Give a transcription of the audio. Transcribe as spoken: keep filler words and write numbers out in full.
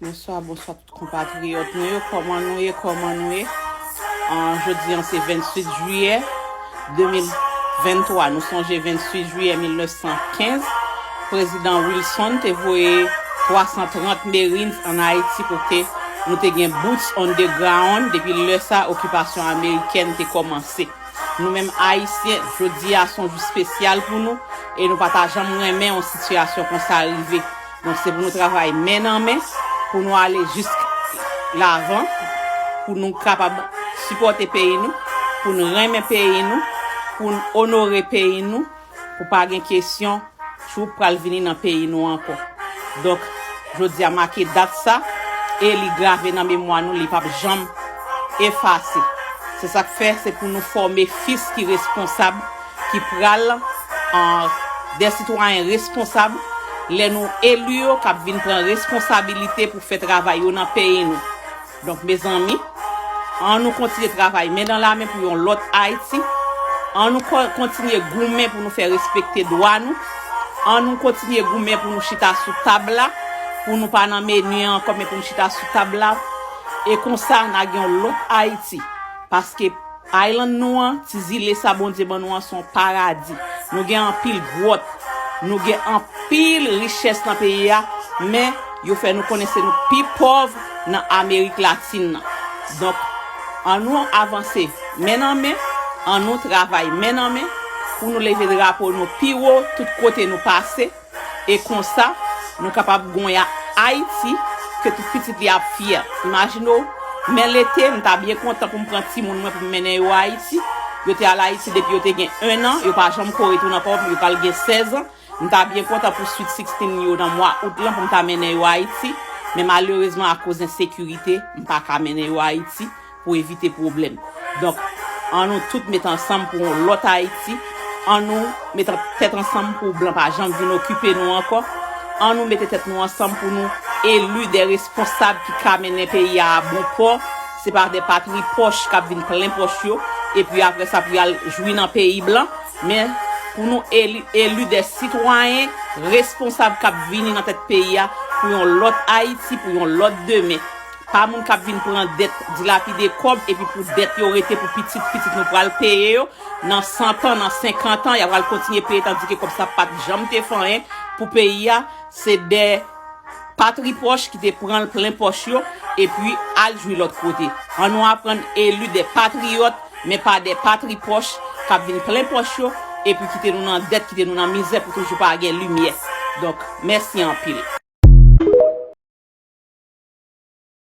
Bonswa, bonswa tout konpatriyòt nou yo. Kòman nou ye? Kòman nou ye? An, jodi an se venntuit jiyè de mil venntwa. Nou sonje venntuit jiyè mil nèf san kenz, Prezidan Wilson te voye twa san trant Marines ann Ayiti pou ke nou te gen boots on the ground. Depi lè sa, okipasyon amerikèn te kòmanse. Nou menm Ayisyen, jodi a se yon jou espesyal pou nou e nou pa ta janm renmen yon sitiyasyon konsa rive. Donk, se pou nou travay men nan men, pou nou ale jis lavan, pou nou kapab sipòte peyi nou, pou nou renmen peyi nou, pou nou onore peyi nou, pou pa gen kesyon Trump pral vini nan peyi nou ankò. Donk, jodi a make dat sa e li grave nan memwa nou, li p ap janm efase. Se sa k fè se pou nou fòme fis ki responsab, ki pral, an, de sitwayen responsab, lè nou eli yo k ap vin pran responsabilite pou fè travay yo nan peyi nou. Donk, mezanmi, an nou kontinye travay men nan la men pou yon lòt Ayiti. An nou ko-, kontinye goumen pou nou fè respekte dwa nou. An nou kontinye goumen pou nou chita sou tab la, pou nou pa nan meni an ankò, men pou nou chita sou tab la. E konsa, n a gen yon lòt Ayiti. Paske island nou an, ti zile sa Bondye ban nou an, se yon paradi. Nou gen anpil gwòt, nou gen anpil richès nan peyi a, men yo fè nou konnen se nou pi pòv nan Amerik Latin nan. Donk, an nou avanse men nan men, an nou travay men nan men pou nou leve drapo nou pi wo tout kote nou pase. E konsa, nou kapab gen yon Ayiti ke tout pitit li ap fyè. Imajine w, men lete, m ta byen kontan pou m pran timoun mwen pou m mennen yo Ayiti. Yo te al Ayiti depi yo te gen en an, yo pa janm ko retounen ankò, yo pral gen sèz an. M ta byen kontan pou Sweet Sixteen yo nan mwa out lan pou m ta mennen yo Ayiti. Men malerezman, akoz ensekirite, m pa ka mennen yo Ayiti pou evite pwoblèm. Donk, an nou tout met ansanm pou yon lòt Ayiti. An nou met an-, tèt ansanm pou blan pa janm vin okipe nou ankò. An nou mete tèt nou ansanm pou nou eli de responsab ki ka mennen peyi a a bon pò. Se pa de patri pòch k ap vin plen pòch yo, epi apre sa pou y al jwi nan peyi blan. Men pou nou eli, eli de sitwayen responsab k ap vini nan tèt peyi a pou yon lòt Ayiti, pou yon lòt demen. Pa moun k ap vin pran dèt, dilapide kòb, epi pou dèt yo rete pou pitit, pitit nou pral peye yo. Nan san tan, nan senkant an, y a pral kontinye peye, tandike kòb sa pa t janm te fè anyen pou peyi a. Se de patri pòch ki te pran l plen pòch yo, epi al jwi lòt kote. An nou aprann eli de patriyòt, men pa de patri pòch k ap vin plen pòch yo, epi kite nou nan dèt, kite nou nan mizè pou toujou pa gen limyè. Donk, mèsi anpil.